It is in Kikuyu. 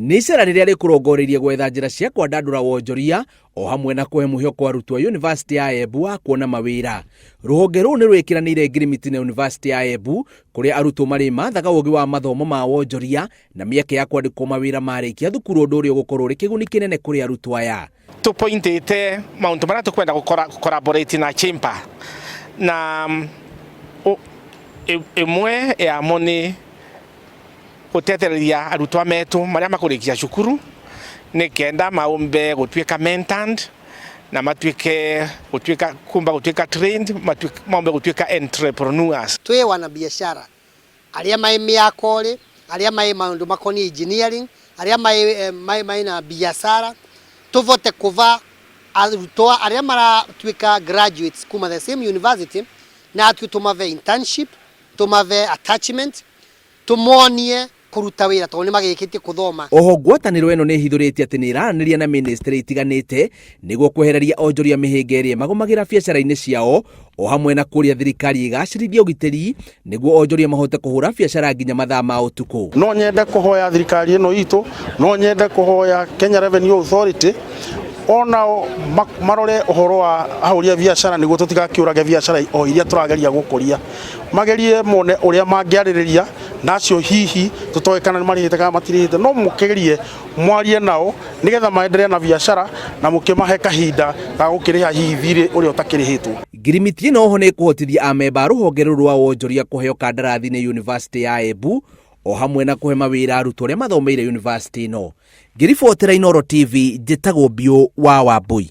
Nĩ icera rĩrĩa rĩkũrongoreirie gwetha njĩra cia kwandandũra wonjoria o hamwe na kũhe mwĩhoko arutwo a Yunivasĩtĩ ya Embu wa kuona mawĩra. Rũhonge rũu nĩ rwĩkĩranĩire ngirimiti na Yunivasĩtĩ ya Embu kũrĩa arutwo marĩmathaga ũgĩ wa mathomo ma wonjoria na mĩeke ya kwandĩkwo mawĩra marĩkia thukuru ũndũ ũrĩa ũgũkorwo ũrĩ kĩguni kĩnene kũrĩ arutwo aya. Tũpointĩte maũndũ marĩa tũkwenda gũ collaborate na chamber na ĩmwe yamo nĩ gũtethereria arutwo metũ marĩa makũrĩkia cukuru nĩ kenda maũmbe gũtuĩka mentored na matuĩke gũtuĩka kumba gũtuĩka trained, maũmbe gũtuĩka entrepreneurs. Twĩ wanabiashara arĩa mai mĩako rĩ, arĩa mai maũndũ makoniĩ engineering, arĩa mai na biashara, tũvote kũva arutwo arĩa maratuĩka graduates kuma the same university na atuĩ tũmave internship, tũmave attachment, tũmonie kũruta wĩra tondũ nĩ magĩkĩtie kũthoma. Oho ngwatanĩro ĩno nĩ ĩhithũrĩtie atĩ nĩ ĩraranĩria na mĩnĩstrĩ itiganĩte nĩguo kwehereria onjoria mĩhĩnga ĩrĩa ĩmagũmagĩra biacara-inĩ ciao o hamwe na kũria thirikari ĩgacĩrithie ũgitĩri nĩguo onjoria mahote kũhũra biacara nginya mathaa ma ũtukũ. No nyende kũhoya thirikari ĩno itũ, no nyende kũhoya Kenya Revenue Authority onao marore ũhoro wa ahũri a biacara nĩguo tũtigakĩũrage biacara o iria tũrageria gũkũria. Magerie mone ũrĩa mangĩarĩrĩria na acio hihi tũtoĩ kana nĩ marĩhĩte kana matirĩhĩte, no mũkĩgerie mwarie nao nĩgetha maendelee na biacara na mũkĩmahe kahinda ga gũkĩrĩha hihi thirĩ ũrĩa ũtakĩrĩhĩtwo. Ngirimiti ĩno oho nĩ ĩkũhotithia amemba a rũhonge rũrũ rwa wonjoria kũheo kandarathi nĩ Yunivasĩtĩ ya Embu o hamwe na kũhe mawĩra arutwo arĩa mathomeire yunivasĩtĩ ĩno. Ngĩribotera Inooro TV, njĩtagwo Mbiũ wa Wambui.